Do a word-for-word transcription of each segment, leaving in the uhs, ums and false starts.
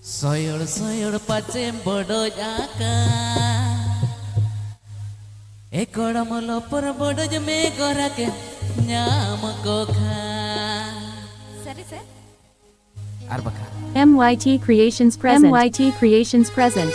ᱥᱚᱭᱚᱲ ᱥᱚᱭᱚᱲ ᱯᱟᱪᱮᱢ ᱵᱚᱰᱚᱡ ᱟᱠᱟᱱ, ᱮ ᱠᱚᱲᱟᱢ ᱞᱚᱯᱚᱨ ᱵᱚᱰᱚᱡ ᱢᱮ ᱜᱚᱨᱟᱠᱮ ᱧᱟᱢ ᱠᱚ ᱠᱷᱟᱱ᱾ ᱥᱟᱹᱨᱤ ᱥᱮ? ᱟᱨ ᱵᱟᱠᱷᱟᱱ᱾ M Y T Creations present. M Y T Creations present.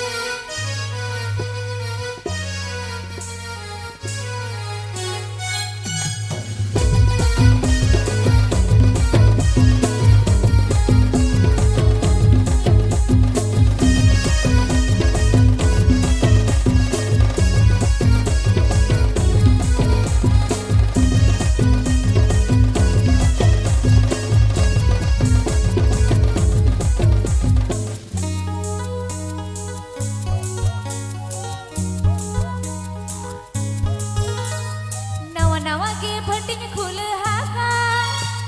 ᱱᱟᱣᱟ ᱱᱟᱣᱟ ᱜᱮ ᱵᱷᱟᱹᱴᱤᱧ ᱠᱷᱩᱞᱟᱹ ᱦᱟᱠᱟ,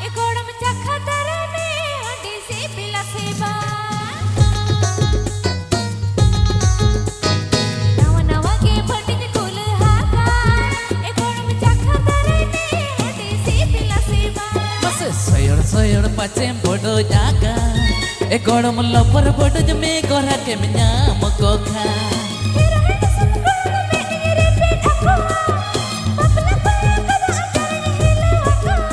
ᱮ ᱜᱚᱲᱚᱢ ᱪᱟᱠᱷᱟ ᱫᱟᱨᱮ ᱢᱮ, ᱦᱟᱺᱰᱤ ᱥᱤᱵᱤᱞᱟ ᱥᱮ ᱵᱟᱝ? ᱱᱟᱣᱟ ᱱᱟᱣᱟ ᱜᱮ ᱵᱷᱟᱹᱴᱤᱧ ᱠᱷᱩᱞᱟᱹ ᱦᱟᱠᱟ, ᱮ ᱜᱚᱲᱚᱢ ᱪᱟᱠᱷᱟ ᱫᱟᱨᱮ ᱢᱮ, ᱦᱟᱺᱰᱤ ᱥᱤᱵᱤᱞᱟ ᱥᱮ ᱵᱟᱝ? ᱢᱟᱥᱮ ᱥᱚᱭᱚᱲ ᱥᱚᱭᱚᱲ ᱯᱟᱪᱮᱢ ᱵᱚᱰᱚᱡ ᱟᱠᱟ, ᱮ ᱜᱚᱲᱚᱢ ᱞᱚᱯᱚᱨ ᱵᱚᱰᱚᱡ ᱢᱮ ᱜᱚᱨᱟᱠᱮᱢ ᱧᱟᱢ ᱠᱚ ᱠᱷᱟᱱ᱾ ᱦᱤᱨᱳ ᱦᱮᱱᱰᱥᱚᱢ ᱜᱚᱲᱚᱢ ᱢᱮ ᱤᱧ ᱨᱤᱯᱤᱴ ᱟᱠᱚᱣᱟ, ᱵᱟᱯᱞᱟ ᱠᱚᱲᱟ ᱠᱚᱫᱚ ᱟᱪᱟᱨᱤᱧ ᱦᱤᱞᱟᱹᱣ ᱟᱠᱚᱣᱟ,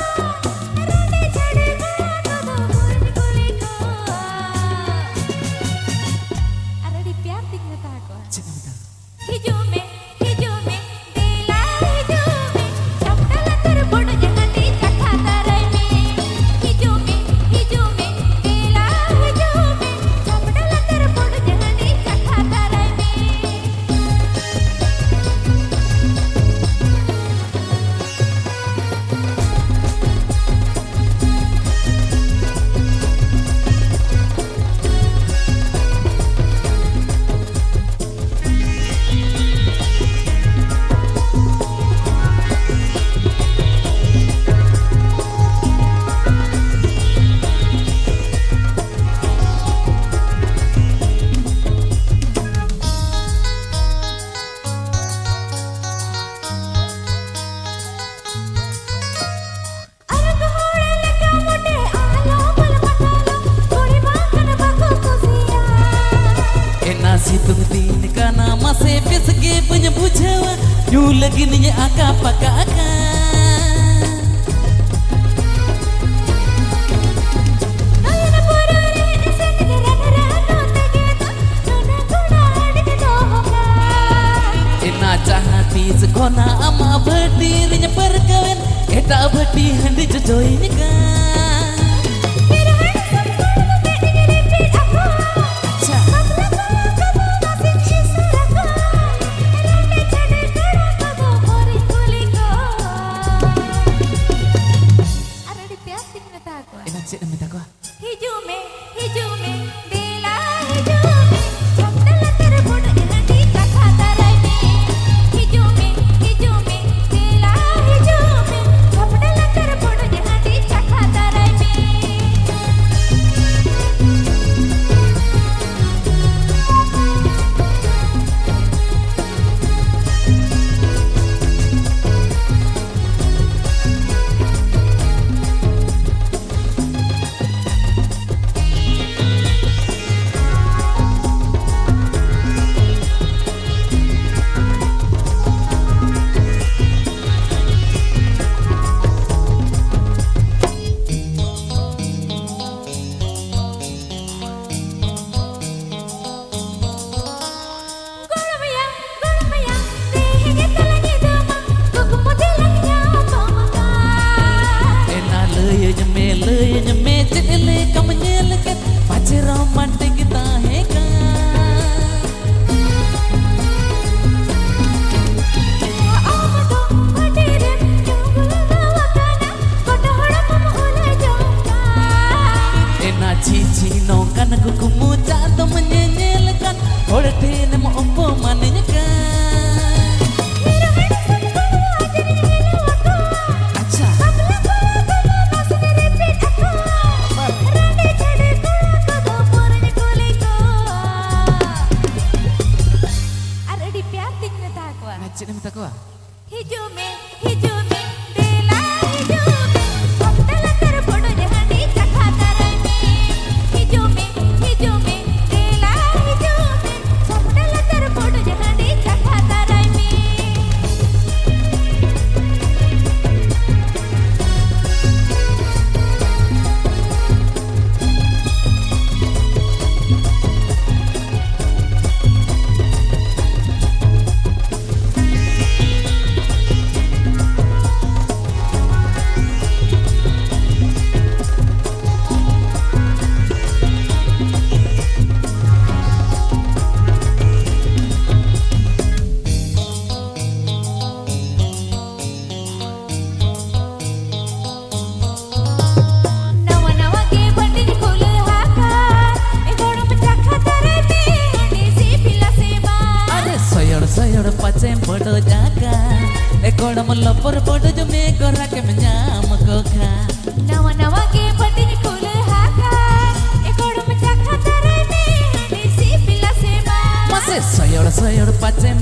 ᱨᱟᱹᱰᱤ ᱪᱷᱟᱹᱲᱤ ᱠᱚᱲᱟ ᱠᱚᱫᱚ ᱵᱟᱹᱧ ᱠᱩᱞᱤ ᱠᱚᱣᱟ᱾ ᱟᱨ ᱟᱹᱰᱤ ᱯᱭᱟᱨ ᱛᱤᱧ ᱢᱮᱛᱟ ᱠᱚᱣᱟ᱾ ᱪᱮᱫ ᱮᱢ ᱢᱮᱛᱟ? ᱦᱤᱡᱩᱜ ᱢᱮ, ᱦᱤᱡᱩᱜ ᱢᱮ, ᱫᱮᱞᱟ ᱦᱤᱡᱩᱜ ᱢᱮ, ᱪᱷᱟᱯᱲᱟ ᱞᱟᱛᱟᱨ ᱵᱚᱰᱚᱡ ᱦᱟᱺᱰᱤ ᱪᱟᱠᱷᱟ ᱛᱟᱨᱟᱭ ᱢᱮ᱾ ᱦᱤᱡᱩᱜ ᱢᱮ, ᱦᱤᱡᱩᱜ ᱢᱮ, ᱫᱮᱞᱟ ᱦᱤᱡᱩᱜ ᱢᱮ, ᱪᱷᱟᱯᱲᱟ ᱞᱟᱛᱟᱨ ᱵᱚᱰᱚᱡ ᱦᱟᱺᱰᱤ ᱪᱟᱠᱷᱟ ᱛᱟᱨᱟᱭ ᱢᱮ᱾ ᱥᱤᱛᱩᱝ ᱫᱤᱱ ᱠᱟᱱᱟ, ᱢᱟᱥᱮ ᱵᱮᱥ ᱜᱮ ᱵᱟᱹᱧ ᱵᱩᱡᱷᱟᱹᱣᱟ, ᱧᱩ ᱞᱟᱹᱜᱤᱫ ᱤᱧ ᱟᱠᱟ ᱯᱟᱠᱟ ᱟᱠᱟ᱾ ᱮᱱᱟ ᱡᱟᱦᱟᱸ ᱛᱤᱥ ᱠᱷᱚᱱᱟᱜ ᱟᱢᱟᱜ ᱵᱷᱟᱹᱴᱤ ᱨᱤᱧ ᱯᱟᱹᱨᱠᱟᱹᱣᱮᱱ, ᱮᱴᱟᱜ ᱵᱷᱟᱹᱴᱤ ᱦᱟᱺᱰᱤ ᱪᱚᱪᱚᱭᱤᱧ ᱠᱟᱱ᱾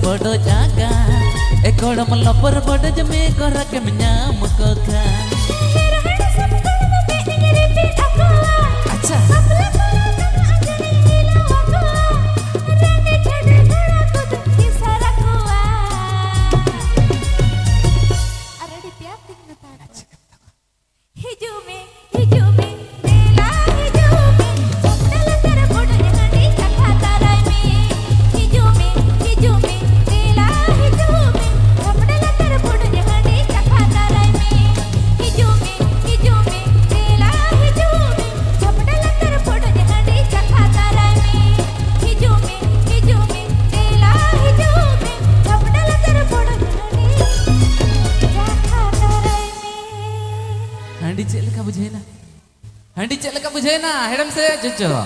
ᱵᱚᱰᱚᱡ ᱟᱠᱟᱱ ᱮᱠᱚᱲᱚᱢ ᱞᱚᱯᱚᱨ ᱵᱚᱰᱚᱡ ᱢᱮ ᱜᱚᱨᱟᱠᱮᱢ ᱧᱟᱢ ᱠᱚ ᱠᱷᱟᱱ᱾ ᱦᱮᱨ ᱦᱟᱲ ᱥᱟᱢᱠᱚᱲ ᱫᱚ ᱢᱮᱫ ᱨᱤᱯᱤᱫ ᱟᱠᱚᱣᱟ᱾ ᱟᱪᱪᱷᱟ᱾ ᱵᱟᱯᱞᱟ ᱠᱚ ᱞᱟᱜᱟᱜ ᱟᱸᱡᱚᱞᱤ ᱦᱤᱞᱟᱹᱣ ᱟᱠᱚᱣᱟ᱾ ᱨᱟᱺᱰᱤ ᱪᱷᱟᱹᱰᱣᱤ ᱠᱚᱲᱟ ᱠᱚᱫᱚ ᱤᱥᱟᱨᱟ ᱠᱚᱣᱟ᱾ ᱟᱨ ᱟᱹᱰᱤ ᱯᱮᱭᱟᱨ ᱛᱮᱧ ᱢᱮᱛᱟ ᱠᱚᱣᱟ᱾ ᱟᱪᱪᱷᱟ᱾ ᱦᱤᱡᱩᱜ ᱢᱮ, ᱦᱤᱡᱩᱜ ᱢᱮ, ᱫᱮᱞᱟ ᱦᱤᱡᱩᱜ ᱢᱮ, ᱪᱷᱟᱢᱰᱟ ᱞᱟᱛᱟᱨ ᱵᱚᱰᱚᱡ ᱦᱟᱺᱰᱤ ᱪᱟᱠᱷᱟ ᱛᱟᱨᱟᱭ ᱢᱮ᱾ ᱦᱤᱡᱩᱜ ᱢᱮ, ᱦᱤᱡᱩᱜ ᱢᱮ, ᱫᱮᱞᱟ ᱦᱤᱡᱩᱜ ᱢᱮ, ᱪᱷᱟᱢᱰᱟ ᱞᱟᱛᱟᱨ ᱵᱚᱰᱚᱡ ᱦᱟᱺᱰᱤ ᱪᱟᱠᱷᱟ ᱛᱟᱨᱟᱭ ᱢᱮ᱾ ᱦᱤᱡᱩᱜ ᱢᱮ, ᱦᱤᱡᱩᱜ ᱢᱮ, ᱫᱮᱞᱟ ᱦᱤᱡᱩᱜ ᱢᱮ, ᱪᱷᱟᱢᱰᱟ ᱞᱟᱛᱟᱨ ᱵᱚᱰᱚᱡ ᱦᱟᱺᱰᱤ ᱪᱟᱠᱷᱟ ᱛᱟᱨᱟᱭ ᱢᱮ᱾ ᱦᱤᱡᱩᱜ ᱢᱮ, ᱦᱤᱡᱩᱜ ᱢᱮ, ᱫᱮᱞᱟ ᱦᱤᱡᱩᱜ ᱢᱮ, ᱪᱷᱟᱢᱰᱟ ᱞᱟᱛᱟᱨ ᱵᱚᱰᱚᱡ ᱦᱟᱺᱰᱤ ᱪᱟᱠᱷᱟ ᱛᱟᱨᱟᱭ ᱢᱮ᱾ ᱦᱟᱺᱰᱤ ᱪᱮᱫ ᱞᱮᱠᱟ ᱵᱩᱡᱷᱟᱹᱣᱮᱱᱟ? ᱦᱟᱺᱰᱤ ᱪᱮᱫ ᱞᱮᱠᱟ ᱵᱩᱡᱷᱟᱹᱣᱮᱱᱟ? ᱦᱮᱲᱮᱢ ᱥᱮ ᱡᱚᱡᱚ?